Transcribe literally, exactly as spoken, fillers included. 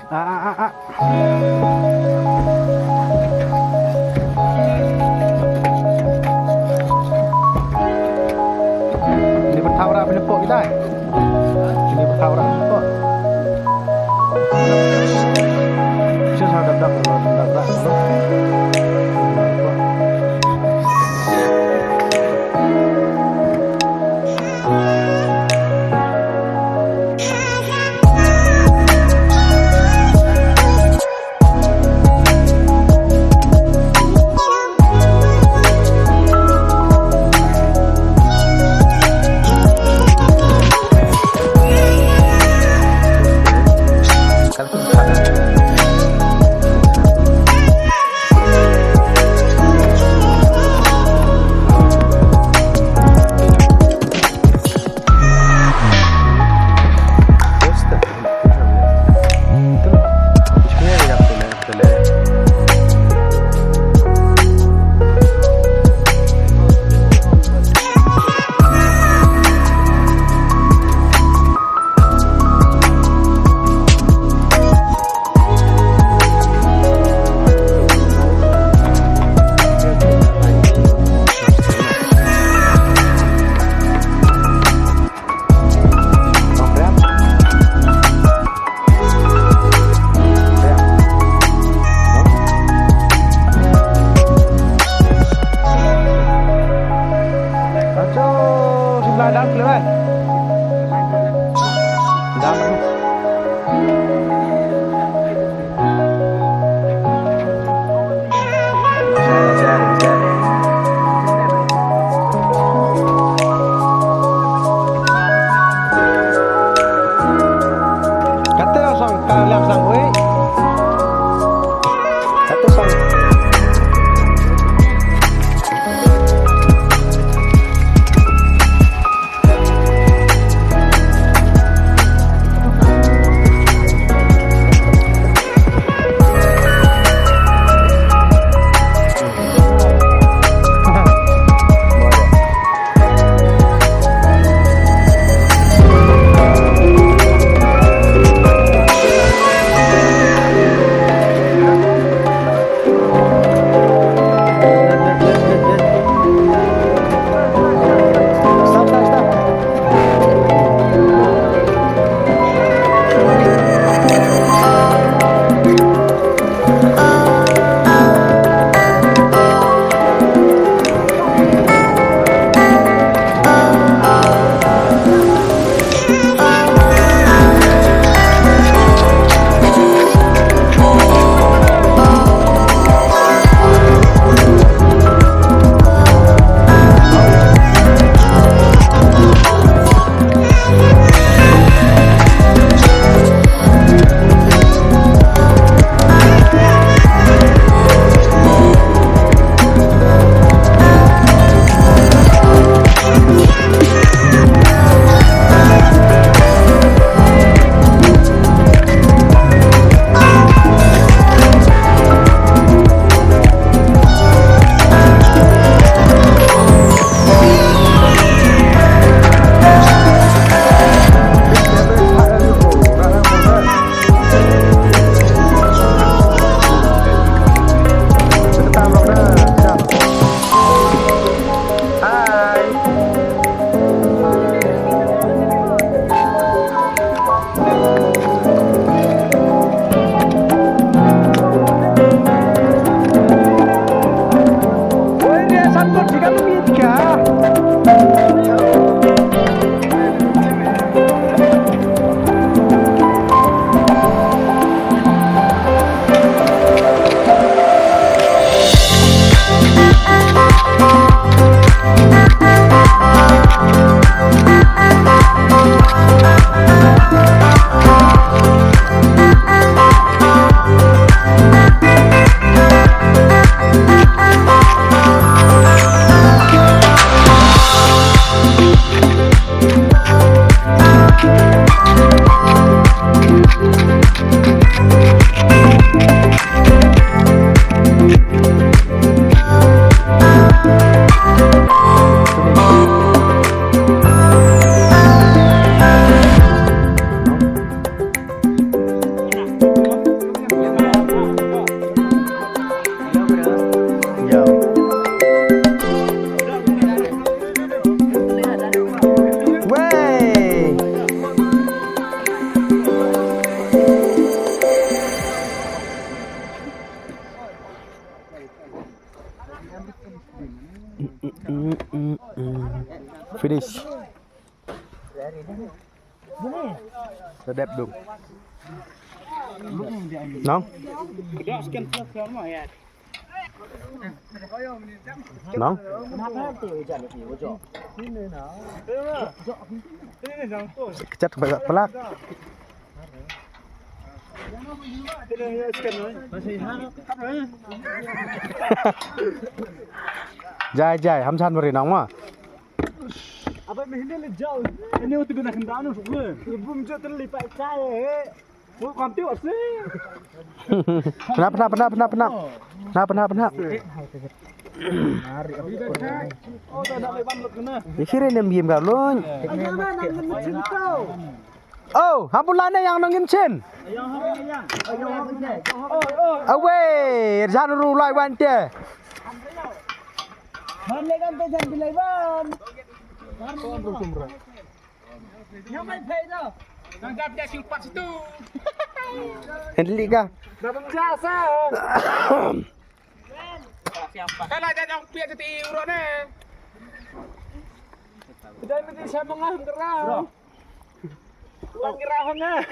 Ah, ah, ah, ah. Ini bertawra, ini pok kita. Ini bertawra, ini pok. Sisa dap dap dap dap dap. Te dep dung. Nong. Nong. Kechat pelak. Jai jai, ham san beri nong ma. Apa mehne le jauh. Ini untuk guna kendang tu. Bum jauh terlipat saya. Pena, pena, pena, pena, pena. Pena, pena, pena. Ikhire nem bim ka lun. Oh, hampun lane yang nongin chin. Awe, jan ru lai wan te. Man le kan te jan bilai wan. Yang main play tu. Nang jap dia simpat situ. Henry ka. Dah pemecah sah. Kalau jangan piak tadi urut ni. Jangan mesti saya mengah gerah. Orang gerah hang ah.